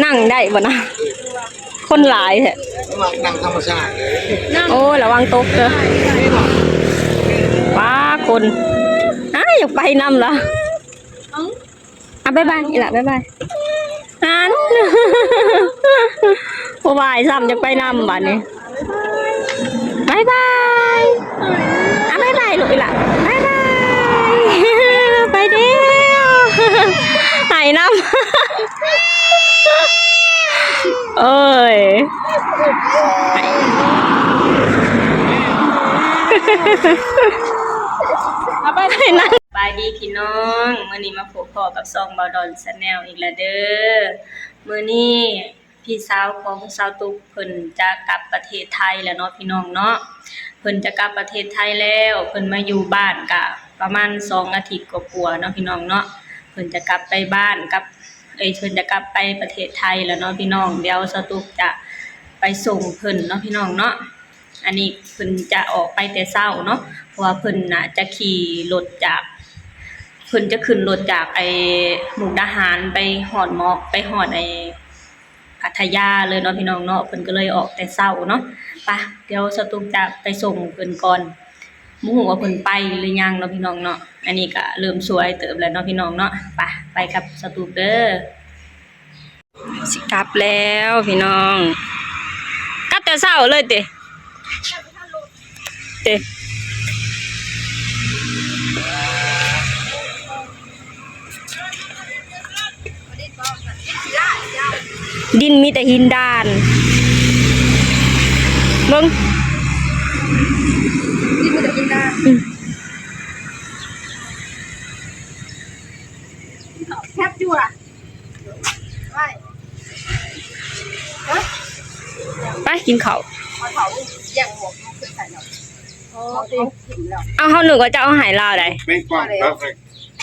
ນັ່ງໄດ້ບໍ່ນະ? ຄົນຫຼາຍແທ້. ນັ່ງທຳມະຊາດເລີຍ. ໂອ້ ລະວັງຕົກເດີ້. ປ້າ ຄົນ ອ້າ ຢາກໄປນຳລະ. ອ່ະ ບາຍບາຍ ອີ່ຫຼ້າ ບາຍບາຍ. ຫັ້ນ ບໍ່ບາຍຊ້ຳ ຢາກໄປນຳບາດນີ້. ບາຍບາຍ ອ່ະ ບາຍບາຍລູກ ອີ່ຫຼ້າ ບາຍບາຍ. ໄປແລ້ວ ໄຫ້ນຳ ໂອ້ຍ ໄປນຳ. ສະບາຍດີພີ່ນ້ອງ ມື້ນີ້ມາພົບພໍ້ກັບຊ່ອງບ່າວດອນ Channel ອີກແລ້ວເດີ້. ມື້ນີ້ພີ່ສາວຂອງສາວຕຸກເພິ່ນຈະກັບປະເທດໄທແລ້ວເນາະພີ່ນ້ອງເນາະ. ເພິ່ນຈະກັບປະເທດໄທແລ້ວ ເພິ່ນມາຢູ່ບ້ານກະປະມານສອງອາທິດກວ່າໆເນາະພີ່ນ້ອງເນາະ. ເພິ່ນຈະກັບໄປບ້ານກັບ ເອີຍ ເພິ່ນຈະກັບໄປປະເທດໄທແລ້ວເນາະພີ່ນ້ອງ. ດຽວສາວຕຸກຈະໄປສົ່ງເພິ່ນເນາະພີ່ນ້ອງເນາະ. ອັນນີ້ເພິ່ນຈະອອກໄປແຕ່ເຊົ້າເນາະ ເພາະວ່າເພິ່ນໜ້າຈະຂີ່ລົດຈາກ ເພິ່ນຈະຂຶ້ນລົດຈາກໄອ້ມຸກດາຫານໄປຮອດໝອກ ໄປຮອດໄອ້ພັດທະຍາເລີຍເນາະພີ່ນ້ອງເນາະ. ເພິ່ນກໍເລີຍອອກແຕ່ເຊົ້າເນາະ. ປະ ດຽວສາວຕຸກຈະໄປສົ່ງເພິ່ນກ່ອນ ບໍ່ຮູ້ວ່າເພິ່ນໄປຫຼືຍັງເນາະພີ່ນ້ອງເນາະ. ອັນນີ້ກໍເລີ່ມສວຍເຕີບແລ້ວເນາະພີ່ນ້ອງເນາະ. ປະ ໄປກັບສາວຕຸກເດີ້. ຊິກັບແລ້ວພີ່ນ້ອງ ກັບແຕ່ເຊົ້າເລີຍຕິ ຕິ ດິນມີແຕ່ຫີນດ້ານ ເບິ່ງ ດິນມີແຕ່ຫີນດ້ານ ອືມ ແຄບຢູ່ລະ. ໄປກິນເຂົ້າ ເອົາ ເຮົານຶກວ່າເຈົ້າເອົາໃຫ້ລາວໃດ໋.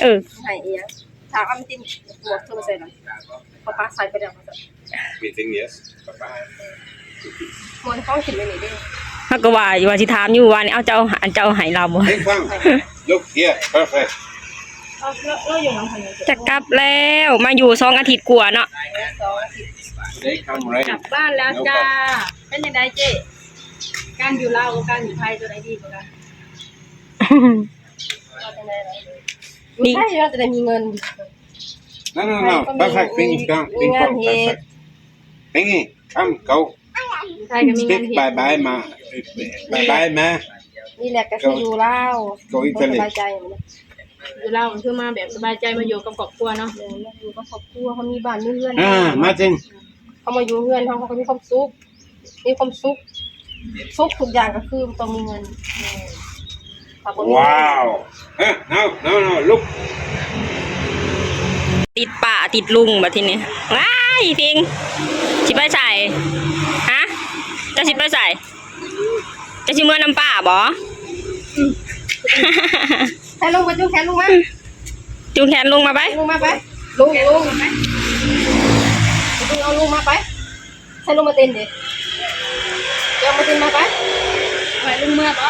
ເອີ ໃຫ້ອີ່ຫຍັງ ຖ້າເອົາມັນກິນບວກໂທໃສ່ນະ ປ້າໃສ່ໄປແລ້ວ. ເຮົາກໍວ່າຢູ່ ວ່າຊິຖາມຢູ່ວ່ານີ້ ເອົາ ເຈົ້າ ອັນເຈົ້າໃຫ້ລາວບໍ່? ຈະກັບແລ້ວ ມາຢູ່ສອງອາທິດກວ່າເນາະ ກັບບ້ານແລ້ວຈ້າ. ເປັນຈັ່ງໃດເຈ້ ການຢູ່ລາວກັບການຢູ່ໄທ ໂຕໃດດີກວ່າກັນ? ຢູ່ໄທເຮົາຈະໄດ້ມີເງິນ. No, no, no. Perfect. Finish. Come. Finish. Perfect. Thingy, come, go. ຢູ່ໄທກໍມີງານເຮັດ Speak bye bye ມາ bye bye ມາ ນີ້ແຫຼະກໍຄືຢູ່ລາວ Go Italy. ສະບາຍໃຈ ຢູ່ລາວກໍຄືມາແບບສະບາຍໃຈ ມາຢູ່ກັບຄອບຄົວເນາະ. ແມ່ນ ມາຢູ່ກັບຄອບຄົວ ເຮົາມີບ້ານມີເຮືອນ. ອ່າ ມາຈິງ ເຮົາມາຢູ່ເຮືອນເຮົາ ເຮົາກໍມີຄວາມສຸກ ມີຄວາມສຸກ ສຸກທຸກຢ່າງກໍຄືຕ້ອງມີເງິນ. ຖ້າບໍ່ມີ ວ້າວ ເອີ ເອົາ ເອົາ ເອົາ ລຸກ ຕິດປ້າຕິດລຸງບັດທີນີ້. ວ້າຍ ພິງ ຊິໄປໃສ? ຮະ ເຈົ້າຊິໄປໃສ? ເຈົ້າຊິເມືອນຳປ້າບໍ? ໃສ່ລົງມາ ຈູງແຂນລົງມາ ຈູງແຂນລົງມາໄປ ລົງມາໄປ ລົງ ລົງ ເອົາລົງມາໄປ. ໃສ່ລົງມາເຕັ້ນເດ້ ເອົາມາເຕັ້ນມາໄປ ໃຫ້ລົງເມືອບໍ?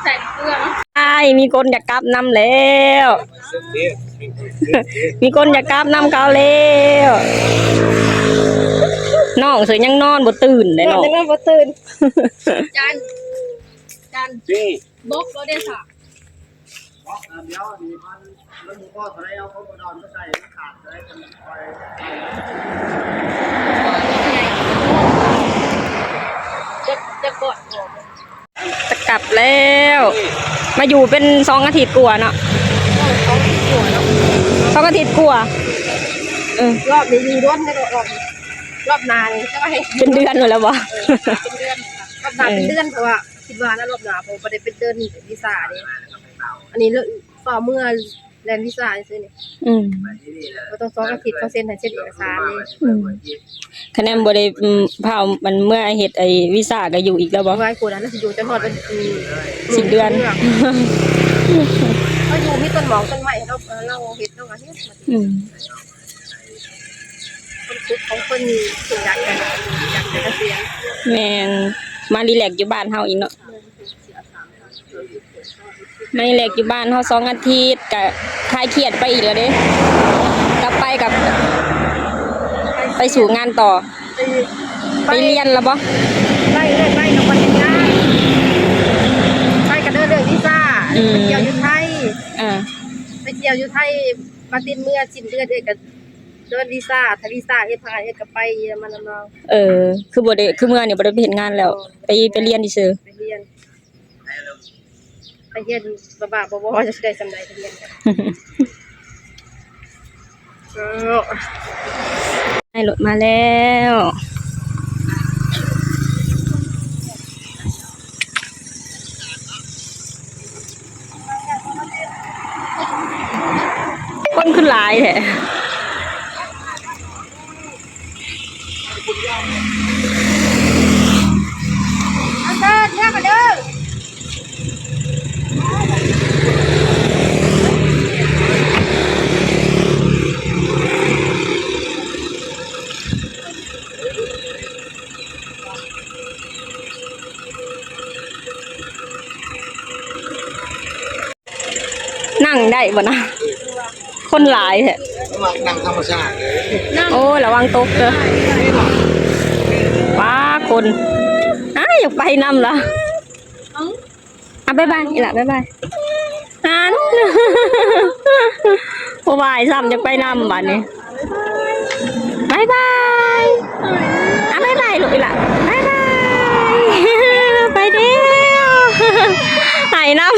ໃສ່ເກືອເນາະ. ອ້າຍ ມີຄົນຢາກກັບນຳແລ້ວ ມີຄົນຢາກກັບນຳເຂົາແລ້ວ. ນ້ອງເສີຍຍັງນອນບໍ່ຕື່ນເດ້ ນ້ອງຍັງນອນບໍ່ຕື່ນ. ຈານ ຈານ ບົກບໍ່ໄດ້ສະ ຈະ ຈະກອດ ຈະກັບແລ້ວ ມາຢູ່ເປັນສອງອາທິດກວ່າເນາະ ສອງອາທິດກວ່າເນາະ ສອງອາທິດກວ່າ. ເອີ ຮອບນີ້ຢູ່ດົນແລ້ວ ຮອບ ຮອບໜ້ານີ້ຈະໃຫ້ເປັນເດືອນພຸ້ນແລ້ວບໍ? ເອີ ເປັນເດືອນ ຮອບໜ້າເປັນເດືອນ ເອີ ເພາະວ່າ ຄິດວ່ານະ ຮອບໜ້າ ເພາະບໍ່ໄດ້ໄປເດີນວີຊາເດ້ ອັນນີ້ເລີຍຟ້າວເມືອແລ່ນວີຊາຊື່ໆນີ້. ອືມ ບໍ່ຕ້ອງສອງອາທິດ ເຂົາເຊັນໃຫ້ເຊັນເອກະສານເດ້. ອືມ ຄະແນນບໍ່ໄດ້ ອືມ ພ້າວ ມັນເມືອເຮັດໄອ້ວີຊາກໍຢູ່ອີກແລ້ວບໍ່? ຫຼາຍຄົນນະ ຊິຢູ່ຈົນຮອດວັນ ອືມ ສິ້ນເດືອນ ເຮົາຢູ່ມີຕົ້ນໝອກຕົ້ນໄມ້ ເຮົາ ເຮົາເຮັດ ເຮົາກໍເຮັດ. ອືມ ຄວາມສຸກຂອງຄົນທີ່ຢາກຈະ ຢາກຈະກະສຽນ. ແມ່ນ ມາຣີແລັກຢູ່ບ້ານເຮົາອີກເນາະ. ມານີ້ແຫຼະ ຢູ່ບ້ານເຮົາສອງອາທິດ ກະຄາຍຄຽດໄປອີກແລ້ວເດ້. ກັບໄປກັບໄປສູ້ງານຕໍ່. ໄປ ໄປລຽນແລ້ວບໍ່? ໄປເອີຍ ໄປກັບໄປເຮັດງານ ໄປກະເດີນເລື່ອງວີຊາ. ອືມ ໄປທ່ຽວຢູ່ໄທ. ເອີ ໄປທ່ຽວຢູ່ໄທ ມາຕິດເມືອສິ້ນເດືອນເອີຍ ກະເດີນວີຊາ ຖ້າວີຊາເຮັດຜ່ານເອີຍ ກະໄປນຳມັນນຳລາວ. ເອີ ຄືບໍ່ໄດ້ ຄືເມືອນີ້ບໍ່ໄດ້ໄປເຮັດງານແລ້ວ ໄປ ໄປລຽນຊື່ໆ. ໄປລຽນ ໄປຮຽນບ້າໆ ບໍ່ໆ ຈະຊິໄດ້ສ່ຳໃດໄປຮຽນ. ເອີ ໃຫ້ລົດມາແລ້ວ ຄົນຄືຫຼາຍແທ້. ນັ່ງໄດ້ບໍ່ນະ? ຄົນຫຼາຍແທ້. ມັກນັ່ງທຳມະຊາດເລີຍ. ໂອ້ ລະວັງຕົກເດີ. ວ້າ ຄົນ ອ້າ ຢາກໄປນຳລະ. ເອົາ ອາ ບາຍບາຍ ອີ່ຫຼ້າ ບາຍບາຍ. ຫັ້ນ ບໍ່ບາຍຊ້ຳ ຢາກໄປນຳບາດນີ້. ບາຍບາຍ ອາ ບາຍບາຍລູກ ອີ່ຫຼ້າ ບາຍບາຍ. ໄປແລ້ວ ໄຫ້ນຳ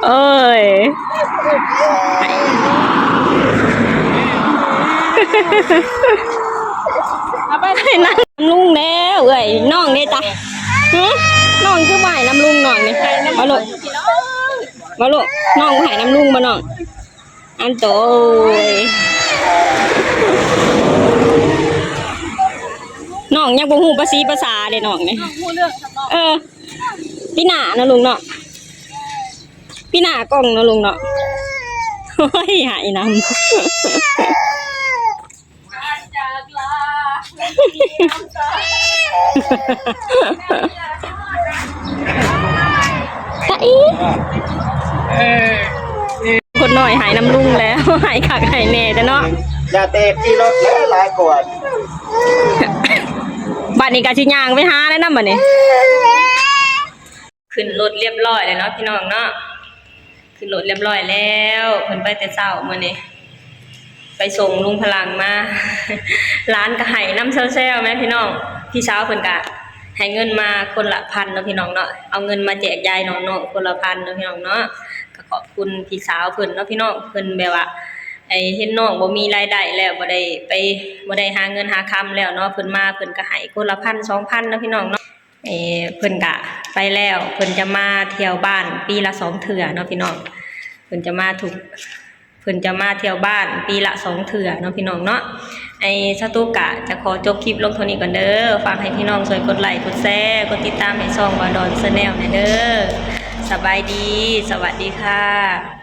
ໂອ້ຍ ໄປນຳລຸງແລ້ວ. ເອື້ອຍ ນ້ອງເດ້ຈະ? ຫື? ນ້ອງຄືບໍ່ໄຫ້ນຳລຸງນ້ອງນີ້? ເອົາລູກ ເອົາລູກ ນ້ອງບໍ່ໃຫ້ນຳລຸງບໍ່ນ້ອງ? ອັນໂຕຍ ນ້ອງຍັງບໍ່ຮູ້ປະສີປະສາເດ້ນ້ອງນີ້. ເອີ ປີໜ້າເນາະລຸງເນາະ ປີໜ້າກ່ອງເນາະລຸງເນາະ. ໂອ້ຍ ໄຫ້ນຳ. ຕາອີ ຄົນນ້ອຍໄຫ້ນຳລຸງແລ້ວ ໄຫ້ຄັກໄຫ້ແນ່ແທ້ເນາະ. ຢ່າແຕ່ຂີ່ລົດແຫຼະ ຫຼາຍກວ່າ. ບັດນີ້ກະຊິຍ່າງໄປຫາແລ້ວນຳບັດນີ້. ຂຶ້ນລົດລຽບຮ້ອຍແລ້ວເນາະພີ່ນ້ອງເນາະ ຂຶ້ນລົດລຽບຮ້ອຍແລ້ວ. ເພິ່ນໄປແຕ່ເຊົ້າມື້ນີ້ ໄປສົ່ງລຸງພະລັງມາ. ຫຼານກະໄຫ້ນຳແຊວໆ ແມ່ພີ່ນ້ອງ. ພີ່ສາວເພິ່ນກະໃຫ້ເງິນມາຄົນລະພັນເນາະພີ່ນ້ອງເນາະ ເອົາເງິນມາແຈກຢາຍນ້ອງໆ ຄົນລະພັນເນາະພີ່ນ້ອງເນາະ. ກະຂອບຄຸນພີ່ສາວເພິ່ນເນາະພີ່ນ້ອງ ເພິ່ນແບບວ່າ ໄອ້ ເຫັນນ້ອງບໍ່ມີລາຍໄດ້ແລ້ວ ບໍ່ໄດ້ໄປ ບໍ່ໄດ້ຫາເງິນຫາຄຳແລ້ວເນາະ ເພິ່ນມາ ເພິ່ນກະໃຫ້ຄົນລະພັນສອງພັນເນາະພີ່ນ້ອງເນາະ. ເອີ ເພິ່ນກະໄປແລ້ວ ເພິ່ນຈະມາທ່ຽວບ້ານປີລະສອງເທື່ອເນາະພີ່ນ້ອງ ເພິ່ນຈະມາທຸກ ເພິ່ນຈະມາທ່ຽວບ້ານປີລະສອງເທື່ອເນາະພີ່ນ້ອງເນາະ. ໄອ້ສະຕຸກະຈະຂໍຈົບຄລິບລົງເທົ່ານີ້ກ່ອນເດີ ຝາກໃຫ້ພີ່ນ້ອງຊ່ວຍກົດໄລ ກົດແຊ ກົດຕິດຕາມໃຫ້ຊ່ອງບ່າວດອນແຊນແນວແດ່ເດີ. ສະບາຍດີ ສະຫວັດດີຄ່ະ.